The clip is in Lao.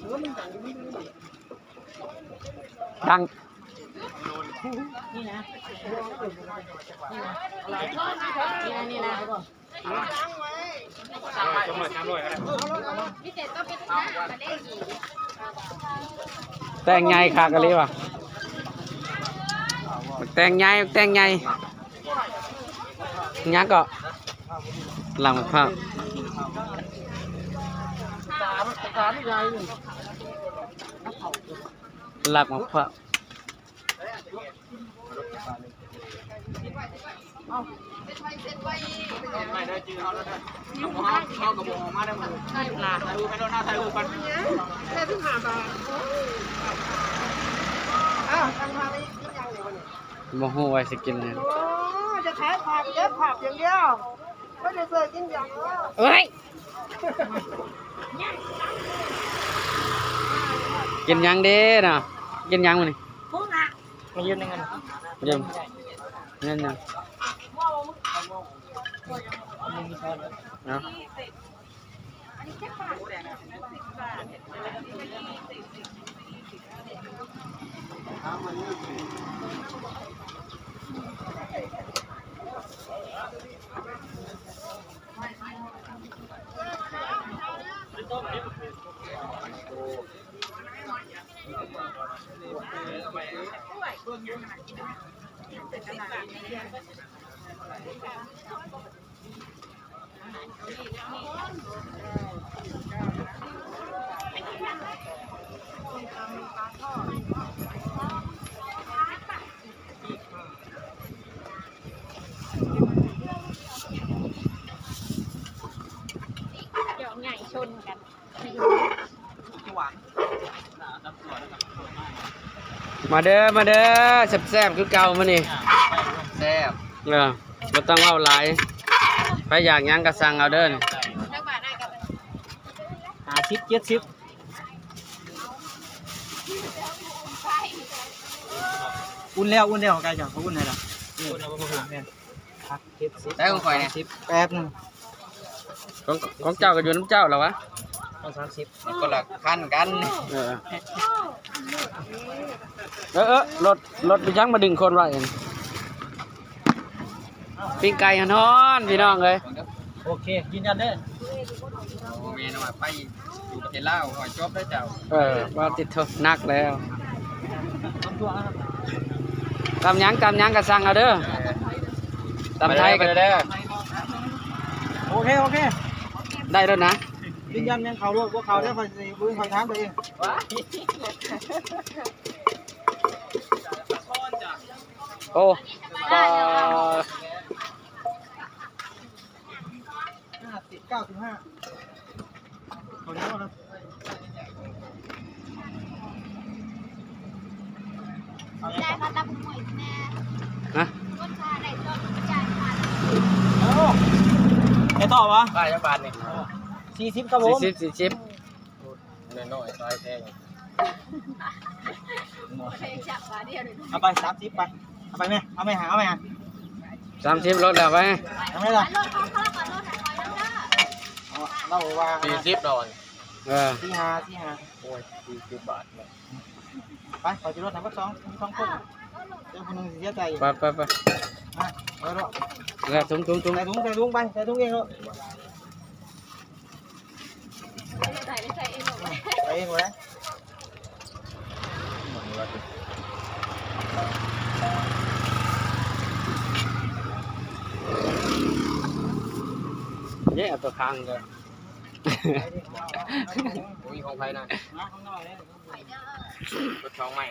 ຕັ້ງ ນີ້ນະ ນີ້ນະ ນີ້ນະ ນີ້ນະ ແຕງໃຫຍ່ຄັກອີ່ຫຼີວ່າ ແຕງໃຫຍ່ ແຕງໃຫຍ່ ຫຍັງເກາະ ລາກໝາກພ້າວ ລາກໝາກພ້າວ. ບໍ່ຮູ້ວ່າຊິກິນຫຍັງ ໂອ້ ຈະຂາຍຜັກ ເກັບຜັກຢ່າງດຽວ ບໍ່ໄດ້ເຊີກິນຫຍັງເດີ ເອີຍ ກິນຫຍັງເດເນາະ ກິນຫຍັງມື້ນີ້? ມາຢືມແດ່ເງິນ ຢືມ ເງິນຫຍັງ? ເອົາ ດອກໃຫຍ່ຊົນກັນ. ມາເດີ ມາເດີ ແຊບໆ ຄືເກົ່າມື້ນີ້ ແຊບ ເອີ ບໍ່ຕ້ອງເວົ້າຫຼາຍ ໃຜຢາກຫຍັງກໍສັ່ງເອົາເດີ ຫ້າສິບ ເຈັດສິບ ອຸ່ນແລ້ວ ອຸ່ນແລ້ວ ຂອງກາຍເຈົ້າ ເຂົາອຸ່ນໃຫ້ລະ ແມ່ນ ແຕ່ຂອງຂ້ອຍນີ້ ສາມສິບ ແປັບໜຶ່ງ ຂອງ ຂອງເຈົ້າກໍຢູ່ນຳເຈົ້າລະວະ ເອົາສາມສິບ ມັນຄົນລະຄັນກັນ ເອີ ເອີ ເອີ ລົດ ລົດໄປຍັງມາດຶງຄົນໄວ້ ປີ້ງໄກ່ຮ້ອນໆ ພີ່ນ້ອງເອີຍ ໂອເຄ ຢືນຢັນເດີ ໂອ້ ແມ່ນວ່າໄປ ຢູ່ປະເທດລາວ ຂ້ອຍຈົບແລ້ວເຈົ້າ ເອີ ວ່າຕິດໂທ ໜັກແລ້ວ ຕຳຫຍັງ ຕຳຫຍັງກໍສັ່ງເອົາເດີ ຕຳໄທກໍໄດ້ເດີ ໂອເຄ ໂອເຄ ໄດ້ແລ້ວນະ ຢືນຢັນຍັງເຂົ້າໂລດ ບໍ່ເຂົ້າແລ້ວ ຂ້ອຍຊິ ມື້ອື່ນຂ້ອຍຖາມຕົວເອງ ໂອ້ ຫ້າສິບ ເກົ້າສິບຫ້າ ເອົາແລ້ວ ໄດ້ຄ່າຕັບໝູແດ່ ຮະ ລົດຄ່າໄດ້ ຈ່າຍຄ່າ ເອົາ ໄປຕໍ່ວະ ຄ່າຈັກບາດນີ້ ສີ່ສິບ ຄັບຜົມ ສີ່ສິບ ສີ່ສິບ ນ້ອຍໆ ຊາຍແພງ ເອົາໄປ ສາມສິບ ໄປ ເອົາໄປແມ່ ເອົາໄປຫາ ເອົາໄປຫາ ສາມສິບ ລົດແລ້ວໄປ ເອົາໄປລະ ເອົາ ເລົ່າວ່າ ສີ່ສິບ ດອນ ເອີ ສີ່ຫ້າ ສີ່ຫ້າ ໂອ້ຍ ສີ່ສິບບາດເນາະ ໄປ ຂ້ອຍຊິລົດໃຫ້ເບິດສອງ ສອງຄົນ ເຈົ້າຜູ້ໜຶ່ງຊິເສຍໃຈ ໄປ ໄປ ໄປ ມາ ໄປໂລດ ເອົາ ໃສ່ຖົງ ຖົງ ຖົງ ໃສ່ຖົງ ໃສ່ຖົງໄປ ໃສ່ຖົງເອງໂລດ ໃສ່ເອງໂລດ ໃສ່ເອງໂລດ ເດ້ ເອົາຕົວຄ້າງເດີ ໂອ້ຍ ຂອງໃຜນະ ລົດສອງໄມ້.